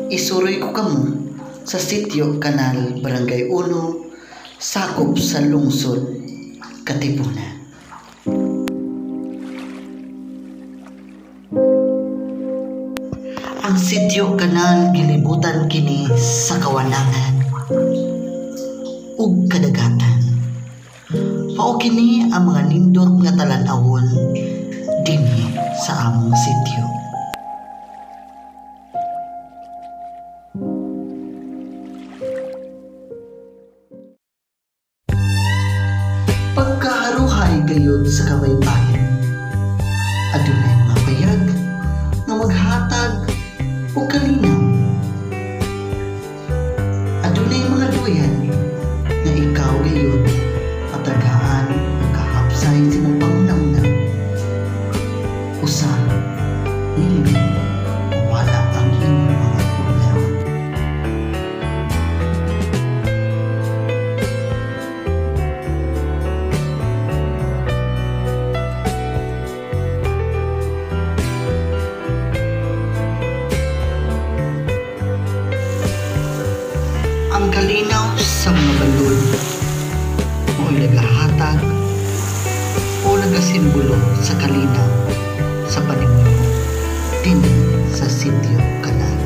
Isuroy ko kamo sa Sitio Kanal, Barangay 1, sakop sa lungsod Katipunan. Ang Sitio Kanal gilibutan kini sa kawanangan ug kadagatan. Mao kini ang mga nindot nga talan-awon dinhi sa among sitio. Pagkaharuhay gayud sa kabaybayan, adunay mga payag nga maghatag og kalinaw. Adunay mga duyan nga ikaw gayud patagaan ug kahapsay sa imong panghuna-huna. Usa nindot mawala ang imong mga problema. Ang kalinaw sa mga balod mo'y nagahatag o nagasimbolo sa kalinaw sa panimuyo dinhi sa Sitio Kanal.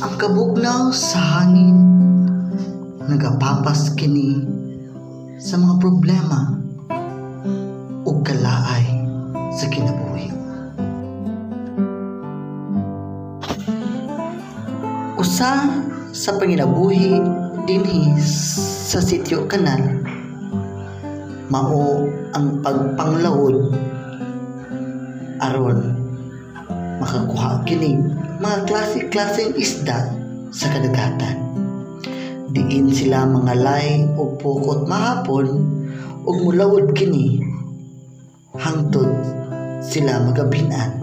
Ang kabugnaw sa hangin nagapapas kini sa mga problema ug kalaay sa kinabuhi. Usa sa panginabuhi dinhi sa Sitio Kanal mao ang pagpanglawod aron makakuha kini mga klase-klaseng isda sa kadagatan. Diin sila mangalay o pukot mahapon ug mulawod kini hangtod sila magabinan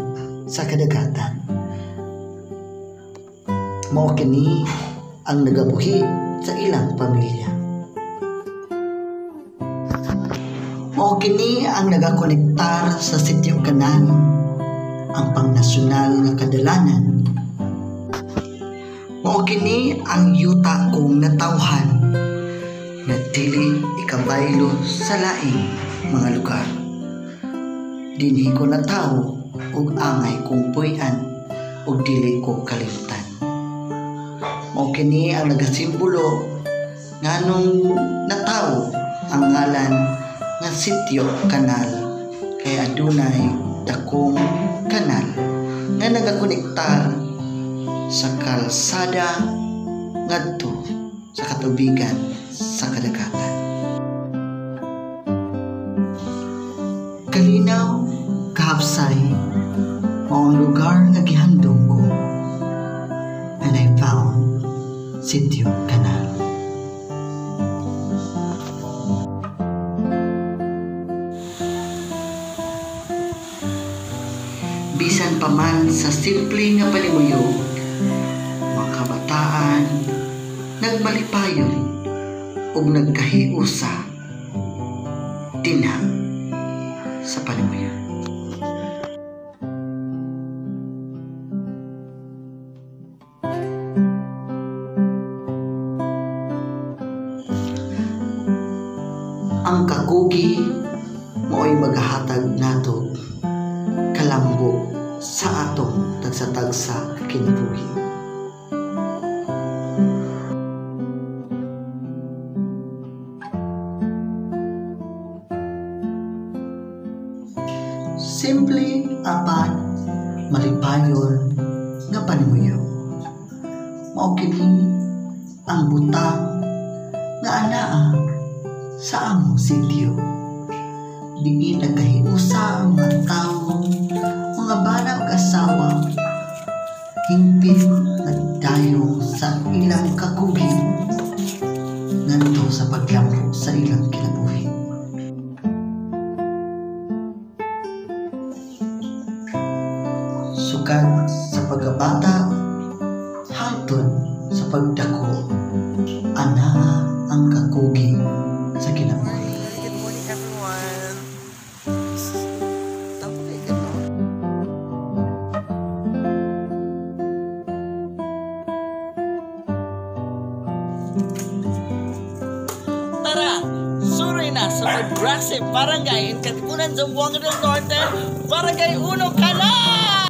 sa kadagatan. Mao kini ang nagabuhi sa ilang pamilya. Mao kini ang nagakonektar sa Sitio Kanal, ang pangnasyonal nga kadalanan. Mao kini ang yuta kong natawhan na dili ikabaylo sa laing mga lugar. Dinhi ko natawo ug angay kong puy-an ug dili ko kalimtan. Mao kini ang nagasimbolo nganong natawo ang ngalan nga Sitio Kanal kay adunay dakong kanal nga nagakonektar sa kalsada ngadto sa katubigan sa kadagatan. Kalinaw, kahapsay, mao ang lugar nga gihandom ko, and I found Sitio Kanal. Bisan pa man sa simple nga panimuyo, mga kabataan nagmalipayon ug nagkahiusa dinha sa panimuyo. Ang kakugi mao'y magahatag nato kalambo sa atong tagsa-tagsa kinabuhi. Simple apan malipayon nga panimuyo. Mao kini ang butang nga anaa sa among sitio. Diin nagkahiusa ang mga tawo, mga bana ug asawa, hingpit nagdayong sa ilang kakugi ngadto sa paglambo sa ilang kinabuhi. Sukad sa pagkabata hangtod Sa pagdako, anaa ang kakugi sa kinabuhi. Good morning, everyone. Tampo kay ka, no? Tara! Suroy na sa Progressive Barangay in Katipunan, Zamboanga del Norte, Barangay Uno, Kanal!